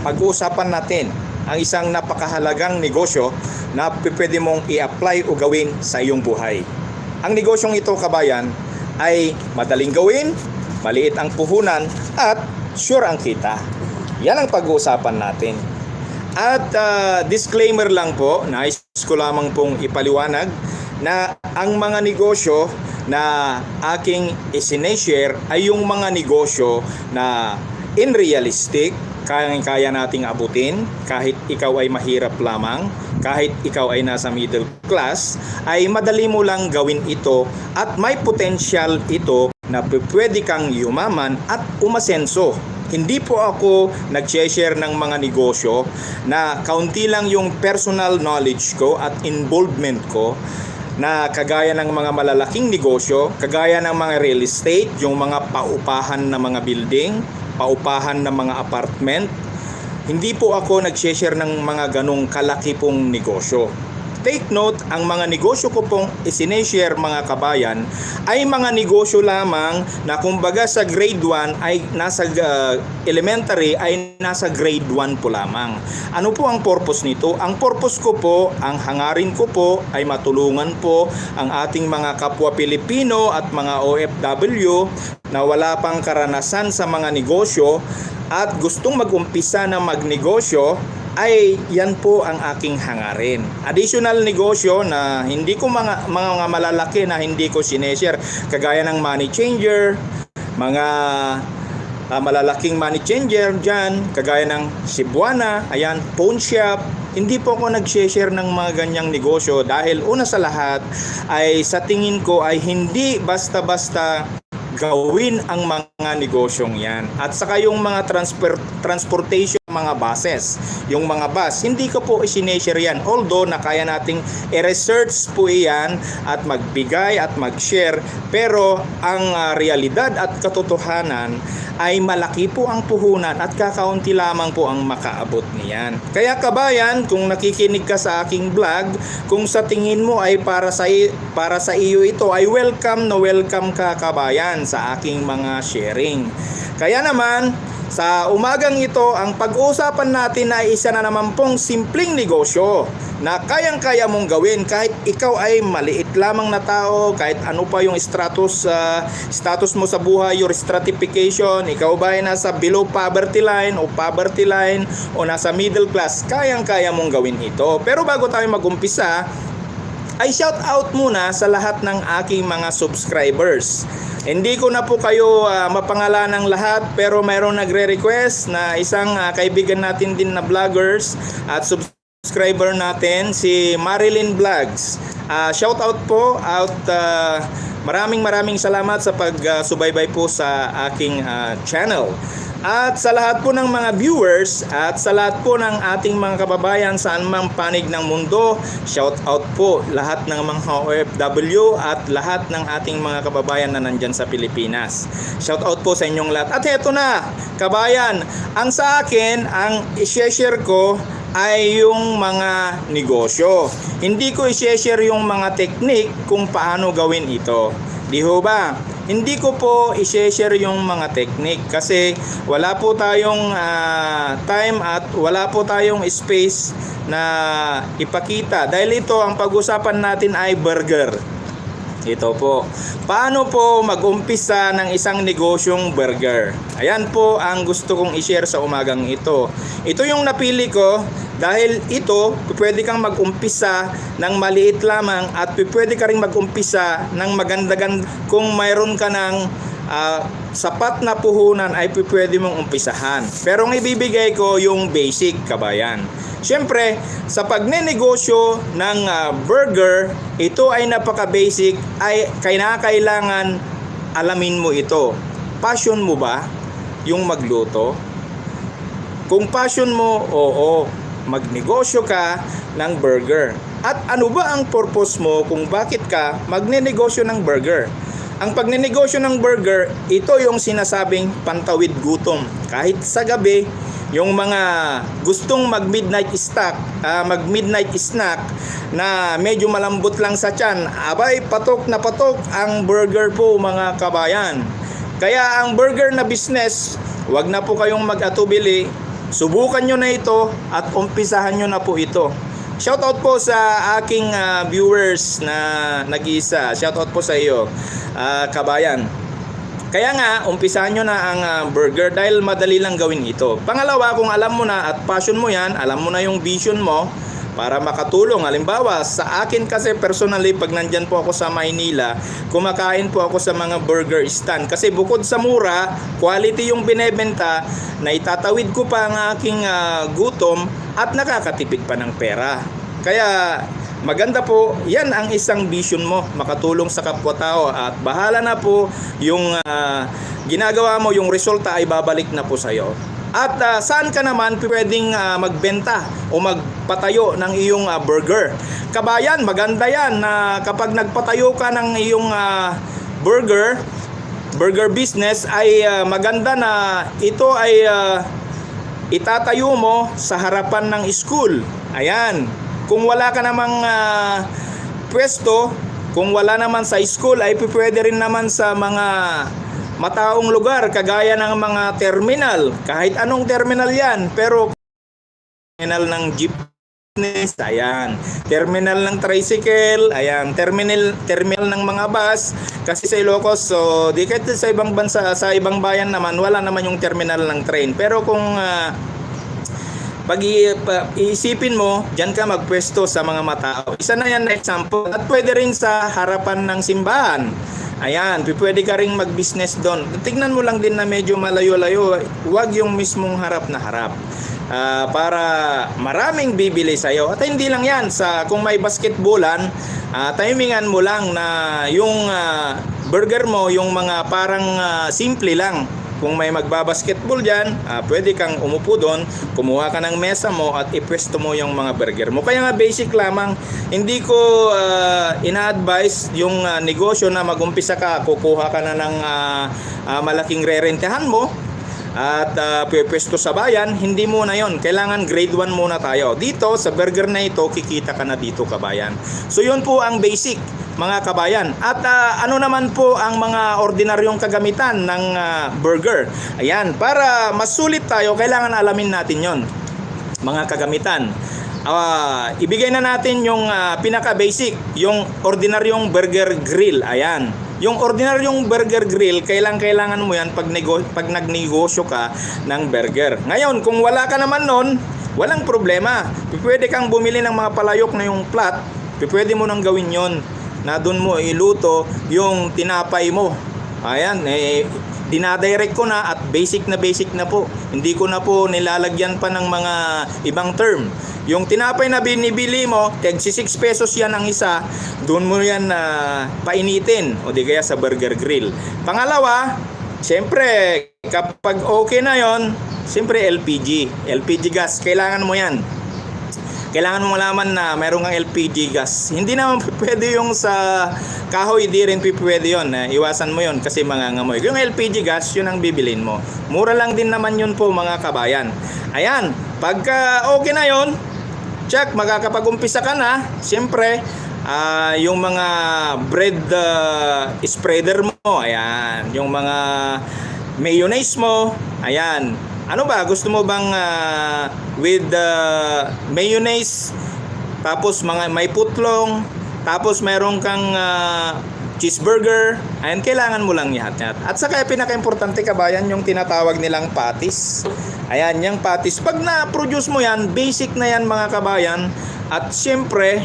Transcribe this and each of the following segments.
pag-uusapan natin ang isang napakahalagang negosyo na pwede mong i-apply o gawin sa iyong buhay. Ang negosyong ito, kabayan, ay madaling gawin, maliit ang puhunan at sure ang kita. Yan ang pag-uusapan natin. At disclaimer lang po, nais ko lamang pong ipaliwanag na ang mga negosyo na aking isineshare ay yung mga negosyo na in realistic, kaya nating abutin kahit ikaw ay mahirap lamang, kahit ikaw ay nasa middle class, ay madali mo lang gawin ito at may potential ito na pwede kang yumaman at umasenso. Hindi po ako nag-share ng mga negosyo na kaunti lang yung personal knowledge ko at involvement ko, na kagaya ng mga malalaking negosyo, kagaya ng mga real estate, yung mga paupahan na mga building, paupahan na mga apartment. Hindi po ako nag-share ng mga ganong kalaki pong negosyo. Take note, ang mga negosyo ko pong isineshare, mga kabayan, ay mga negosyo lamang na kumbaga sa grade 1 ay nasa elementary ay nasa grade 1 po lamang. Ano po ang purpose nito? Ang purpose ko po, ang hangarin ko po ay matulungan po ang ating mga kapwa Pilipino at mga OFW na wala pang karanasan sa mga negosyo at gustong mag-umpisa na magnegosyo. Ay yan po ang aking hangarin. Additional negosyo na hindi ko mga malalaki na hindi ko sineshare, kagaya ng money changer, mga malalaking money changer dyan, kagaya ng Cebuana, ayan, pawn shop. Hindi po ako nag-share ng mga ganyang negosyo dahil una sa lahat ay sa tingin ko ay hindi basta-basta gawin ang mga negosyong yan. At saka yung mga transportation, mga buses, yung mga bus, hindi ko po isineshare yan. Although na kaya nating i-research po yan at magbigay at mag-share, pero ang realidad at katotohanan ay malaki po ang puhunan at kakaunti lamang po ang makaabot niyan. Kaya kabayan, kung nakikinig ka sa aking vlog, kung sa tingin mo ay para sa iyo ito, ay welcome na welcome ka, kabayan, sa aking mga sharing. Kaya naman, sa umagang ito, ang pag-uusapan natin ay isa na naman pong simpleng negosyo na kayang-kaya mong gawin kahit ikaw ay maliit lamang na tao, kahit ano pa yung status mo sa buhay, your stratification, ikaw ba ay nasa below poverty line o nasa middle class, kayang-kaya mong gawin ito. Pero bago tayo mag-umpisa, ay shout out muna sa lahat ng aking mga subscribers. Hindi ko na po kayo mapangalan ng lahat, pero mayroong nagre-request na isang kaibigan natin din na vloggers at subscriber natin, si Marilyn Vlogs. Shout out po maraming salamat sa pagsubaybay po sa aking channel. At sa lahat po ng mga viewers at sa lahat po ng ating mga kababayan sa anumang panig ng mundo, shout out po lahat ng mga OFW at lahat ng ating mga kababayan na nandyan sa Pilipinas. Shout out po sa inyong lahat. At heto na, kabayan, ang sa akin, ang i-share ko ay yung mga negosyo. Hindi ko i-share yung mga technique kung paano gawin ito. Di ho ba? Hindi ko po i-share yung mga technique kasi wala po tayong time at wala po tayong space na ipakita. Dahil ito, ang pag-usapan natin ay burger. Ito po. Paano po mag-umpisa ng isang negosyong burger? Ayan po ang gusto kong i-share sa umagang ito. Ito yung napili ko dahil ito, pwede kang mag-umpisa ng maliit lamang at pwede ka rin mag-umpisa ng maganda-ganda. Kung mayroon ka ng sapat na puhunan ay pwede mong umpisahan. Pero ang ibibigay ko yung basic, kabayan. Siyempre, sa pagnenegosyo ng burger, ito ay napaka-basic, ay kailangan alamin mo ito. Passion mo ba yung magluto? Kung passion mo, oo, magnegosyo ka ng burger. At ano ba ang purpose mo kung bakit ka magnenegosyo ng burger? Ang pagnenegosyo ng burger, ito yung sinasabing pantawid gutom. Kahit sa gabi, yung mga gustong mag-midnight snack na medyo malambot lang sa tiyan, abay, patok na patok ang burger po, mga kabayan. Kaya ang burger na business, wag na po kayong mag-atubili, subukan nyo na ito at umpisahan nyo na po ito. Shoutout po sa aking viewers na nag-iisa. Shoutout po sa iyo, kabayan. Kaya nga, umpisahan nyo na ang burger dahil madali lang gawin ito. Pangalawa, kung alam mo na at passion mo yan, alam mo na yung vision mo para makatulong. Halimbawa, sa akin kasi personally, pag nandyan po ako sa Maynila, kumakain po ako sa mga burger stand. Kasi bukod sa mura, quality yung binebenta, na itatawid ko pa ang aking gutom at nakakatipid pa ng pera. Kaya maganda po, yan ang isang vision mo, makatulong sa kapwa-tao at bahala na po yung ginagawa mo, yung resulta ay babalik na po sa'yo. At saan ka naman pwedeng magbenta o magpatayo ng iyong burger? Kabayan, maganda yan na kapag nagpatayo ka ng iyong burger business ay maganda na ito ay itatayo mo sa harapan ng school. Ayan. Kung wala ka namang pwesto, kung wala naman sa school, ay pwede rin naman sa mga mataong lugar, kagaya ng mga terminal. Kahit anong terminal yan, pero terminal ng jeepneys, ayan. Terminal ng tricycle, ayan. Terminal ng mga bus. Kasi sa Ilocos, so di kahit sa ibang bansa, sa ibang bayan naman, wala naman yung terminal ng train. Pero kung pag-iisipin mo, dyan ka magpwesto sa mga matao. Isa na yan na example. At pwede rin sa harapan ng simbahan. Ayan, pwede ka rin mag-business doon. Tignan mo lang din na medyo malayo-layo. Huwag yung mismong harap na harap. Para maraming bibili sa'yo. At hindi lang yan. Kung may basketballan, timingan mo lang na yung burger mo, yung mga parang simple lang. Kung may magbabasketball dyan, pwede kang umupo doon, kumuha ka ng mesa mo at ipwesto mo yung mga burger mo. Kaya nga basic lamang, hindi ko ina-advise yung negosyo na mag-umpisa ka, kukuha ka na ng malaking rerentahan mo at pwesto sa bayan. Hindi muna yon. Kailangan grade 1 muna tayo. Dito, sa burger na ito, kikita ka na dito, kabayan. So yun po ang basic, mga kabayan. At ano naman po ang mga ordinaryong kagamitan ng burger? Ayan, para mas sulit tayo, kailangan alamin natin yon, mga kagamitan. Ibigay na natin yung pinaka-basic, yung ordinaryong burger grill. Ayan. Yung ordinaryong burger grill, kailangan mo yan pag nagnegosyo ka ng burger. Ngayon, kung wala ka naman nun, walang problema. Pwede kang bumili ng mga palayok na yung flat. Pwede mo nang gawin yon, na doon mo iluto yung tinapay mo. Ayan, dinadirect ko na at basic na po. Hindi ko na po nilalagyan pa ng mga ibang term. Yung tinapay na binibili mo, tig 6 pesos yan ang isa, doon mo yan painitin o di kaya sa burger grill. Pangalawa, siyempre kapag okay na yon, siyempre LPG gas, kailangan mo yan. Kailangan mo malaman na mayroong kang LPG gas. Hindi naman pwede yung sa kahoy, di rin pwede yun. Iwasan mo yun kasi mangangamoy. Yung LPG gas, yun ang bibilin mo. Mura lang din naman yun po, mga kabayan. Ayan, pagka okay na yun, check, makakapag-umpisa ka na. Siyempre, yung mga bread spreader mo, ayan. Yung mga mayonnaise mo, ayan. Ano ba? Gusto mo bang with mayonnaise, tapos may putlong, tapos meron kang cheeseburger? Ayan, kailangan mo lang lahat. At saka pinaka-importante, kabayan, yung tinatawag nilang patties. Ayan, yung patties. Pag na-produce mo yan, basic na yan, mga kabayan. At syempre,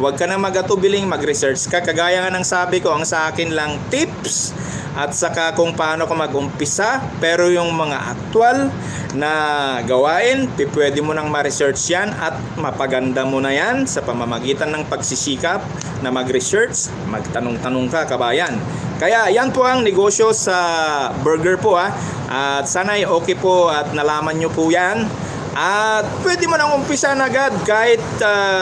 huwag ka na mag-atubiling mag-research ka. Kagaya nga ng sabi ko, ang sa akin lang tips at saka kung paano ka mag-umpisa. Pero yung mga actual na gawain, pwede mo nang ma-research yan at mapaganda mo na yan sa pamamagitan ng pagsisikap na mag-research, magtanong-tanong ka, kabayan. Kaya yan po ang negosyo sa burger po, at sana'y okay po at nalaman nyo po yan. At pwede mo nang umpisa na agad kahit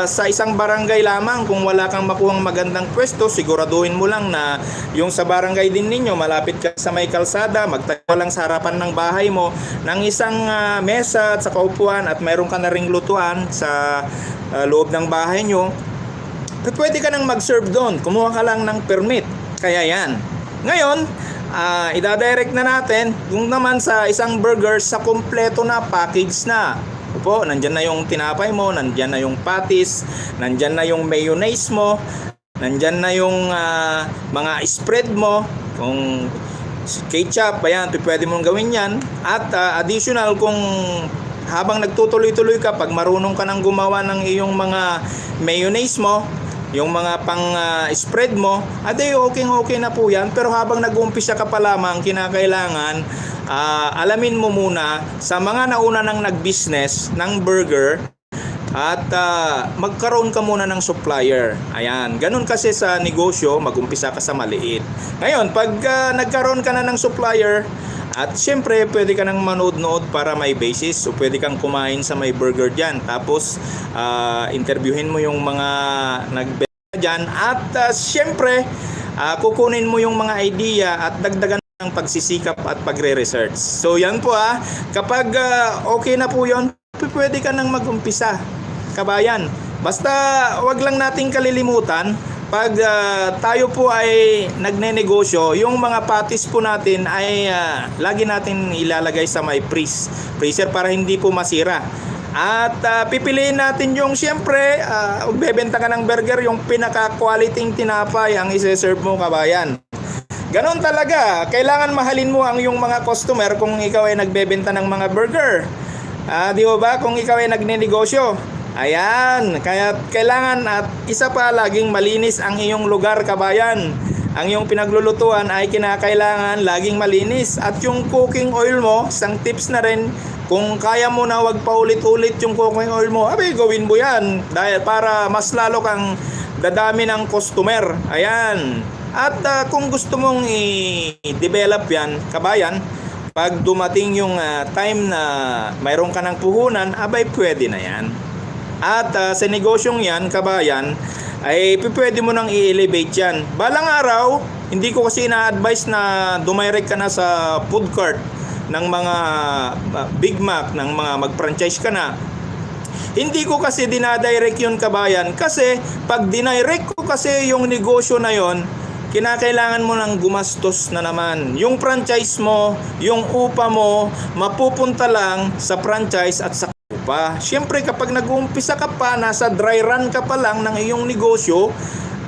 sa isang barangay lamang. Kung wala kang makuhang magandang pwesto, siguraduhin mo lang na yung sa barangay din ninyo, malapit ka sa may kalsada, magtayo lang sa harapan ng bahay mo ng isang mesa at sa kaupuan at mayroon ka na ring lutuan sa loob ng bahay nyo. Pwede ka nang mag-serve doon, kumuha ka lang ng permit. Kaya yan. Ngayon, idadirect na natin yung naman sa isang burger sa kompleto na package na. Opo, nandyan na yung tinapay mo, nandyan na yung patties, nandyan na yung mayonnaise mo, nandyan na yung mga spread mo, kung ketchup, ayan, pwede mong gawin yan. At additional, kung habang nagtutuloy-tuloy ka, pag marunong ka nang gumawa ng iyong mga mayonnaise mo, yung mga pang spread mo, okay na po yan. Pero habang nag-uumpisa ka pa lamang, kinakailangan alamin mo muna sa mga nauna nang nag-business ng burger at magkaroon ka muna ng supplier. Ayan, ganun kasi sa negosyo, mag-umpisa ka sa maliit. Ngayon, pag nagkaroon ka na ng supplier, at syempre, pwede ka nang manood-nood para may basis. So, pwede kang kumain sa may burger dyan. Tapos, interviewin mo yung mga nagbenta dyan. At syempre, kukunin mo yung mga idea at dagdagan ng pagsisikap at pagre-research. So, yan po kapag okay na po yun, pwede ka nang mag-umpisa, kabayan. Basta, wag lang nating kalilimutan, pag tayo po ay nagne-negosyo, yung mga patties po natin ay lagi natin ilalagay sa may freezer para hindi po masira. At pipiliin natin yung siyempre, bebenta ka ng burger, yung pinaka-quality tinapay ang isi-serve mo, kabayan. Ganon talaga, kailangan mahalin mo ang yung mga customer kung ikaw ay nagbebenta ng mga burger. Di ba? Kung ikaw ay nagne-negosyo. Ayan, kaya kailangan at isa pa, laging malinis ang iyong lugar, kabayan. Ang iyong pinaglulutuan ay kinakailangan laging malinis. At yung cooking oil mo, isang tips na rin, kung kaya mo na wag paulit-ulit yung cooking oil mo, gawin mo yan. Dahil para mas lalo kang dadami ng customer. Ayan. At kung gusto mong i-develop yan, kabayan, pag dumating yung time na mayroon ka ng puhunan, pwede na yan. At sa negosyong yan, kabayan, ay pwede mo nang i-elevate yan. Balang araw, hindi ko kasi na-advise na dumirect ka na sa food court ng mga Big Mac, ng mga mag-franchise ka na. Hindi ko kasi dinadirect yun, kabayan, kasi pag dinirect ko kasi yung negosyo na yon, kinakailangan mo nang gumastos na naman. Yung franchise mo, yung upa mo, mapupunta lang sa franchise at sa upa. Siyempre, kapag nag-uumpisa ka pa, nasa dry run ka pa lang ng iyong negosyo,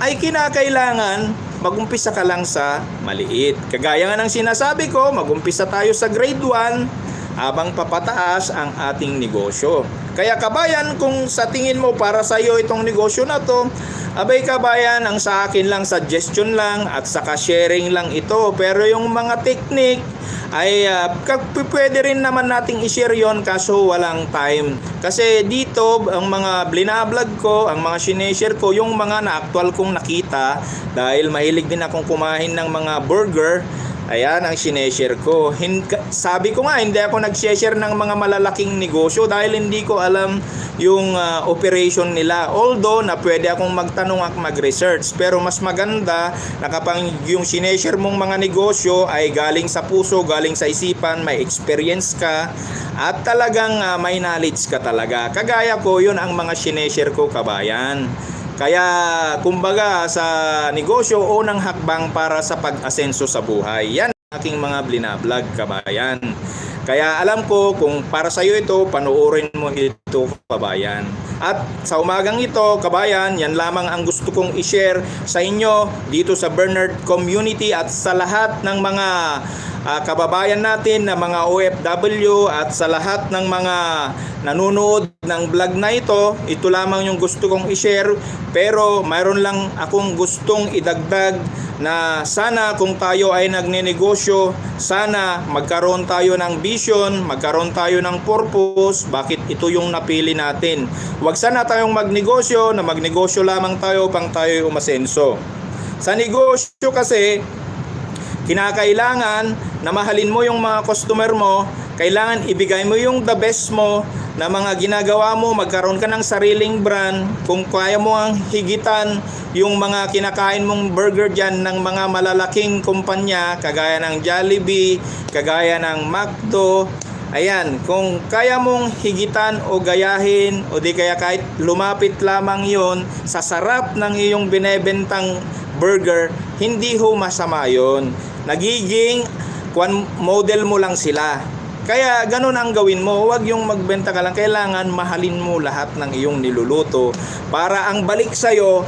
ay kinakailangan mag-umpisa ka lang sa maliit. Kagaya nga ng sinasabi ko, mag-umpisa tayo sa grade 1 habang papataas ang ating negosyo. Kaya, kabayan, kung sa tingin mo para sa iyo itong negosyo na to, kabayan, ang sa akin lang, suggestion lang at saka sharing lang ito. Pero yung mga technique ay pwede rin naman nating i-share yon, kaso walang time. Kasi dito, ang mga blinablog ko, ang mga sineshare ko, yung mga na-actual kong nakita, dahil mahilig din akong kumain ng mga burger, ayan ang sineshare ko. Sabi ko nga, hindi ako nag-share ng mga malalaking negosyo dahil hindi ko alam yung operation nila. Although na pwede akong magtanong at mag-research, pero mas maganda na kapag yung sineshare mong mga negosyo ay galing sa puso, galing sa isipan, may experience ka at talagang may knowledge ka talaga. Kagaya ko, yun ang mga sineshare ko, kabayan. Kaya, kumbaga, sa negosyo, unang hakbang para sa pag-asenso sa buhay. Yan ang aking mga blinablog, kabayan. Kaya alam ko, kung para sa iyo ito, panoorin mo ito, kabayan. At sa umagang ito, kabayan, yan lamang ang gusto kong i-share sa inyo dito sa Bernard Community at sa lahat ng mga kababayan natin na mga OFW at sa lahat ng mga nanonood ng vlog na ito. Ito lamang yung gusto kong i-share, pero mayroon lang akong gustong idagdag na sana kung tayo ay nagnenegosyo, sana magkaroon tayo ng vision, magkaroon tayo ng purpose, bakit ito yung napili natin. Huwag sana tayong magnegosyo na magnegosyo lamang tayo pang tayo umasenso. Sa negosyo kasi, kinakailangan na mahalin mo yung mga customer mo, kailangan ibigay mo yung the best mo na mga ginagawa mo, magkaroon ka ng sariling brand. Kung kaya mo ang higitan yung mga kinakain mong burger dyan ng mga malalaking kumpanya, kagaya ng Jollibee, kagaya ng McDo, ayan, kung kaya mong higitan o gayahin o di kaya kahit lumapit lamang yon sa sarap ng iyong binebentang burger, hindi ho masama yon. nagiging model mo lang sila. Kaya ganun ang gawin mo, huwag yung magbenta ka lang. Kailangan mahalin mo lahat ng iyong niluluto para ang balik sa'yo,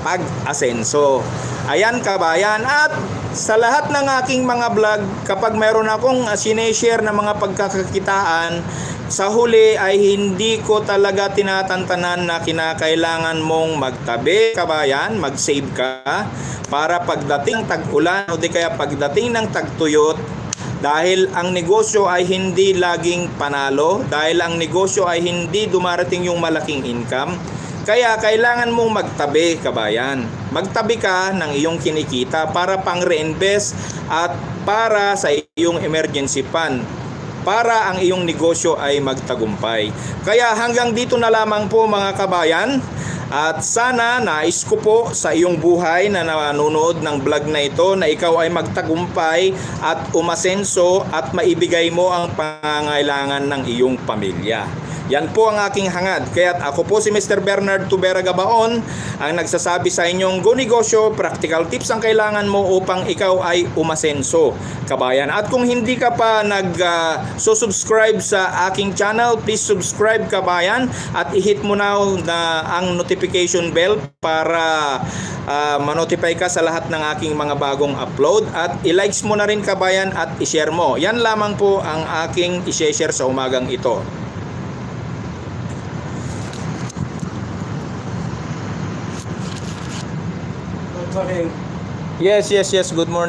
pag-asenso. Ayan kabayan, at sa lahat ng aking mga vlog, kapag mayroon akong sineshare na mga pagkakakitaan, sa huli ay hindi ko talaga tinatantanan na kinakailangan mong magtabi kabayan, mag-save ka para pagdating tag-ulan o di kaya pagdating ng tagtuyot, dahil ang negosyo ay hindi laging panalo, dahil ang negosyo ay hindi dumarating yung malaking income. Kaya kailangan mong magtabi kabayan. Magtabi ka ng iyong kinikita para pang reinvest at para sa iyong emergency fund, para ang iyong negosyo ay magtagumpay. Kaya hanggang dito na lamang po mga kabayan. At sana nais ko po sa iyong buhay na nanonood ng vlog na ito na ikaw ay magtagumpay at umasenso at maibigay mo ang pangangailangan ng iyong pamilya. Yan po ang aking hangad. Kaya't ako po si Mr. Bernard Tubera Gabaon ang nagsasabi sa inyong go negosyo, practical tips ang kailangan mo upang ikaw ay umasenso kabayan. At kung hindi ka pa subscribe sa aking channel, please subscribe kabayan at i-hit mo na ang notification bell para manotify ka sa lahat ng aking mga bagong upload, at i-likes mo na rin kabayan at i-share mo. Yan lamang po ang aking i-share sa umagang ito. Morning. Yes, good morning.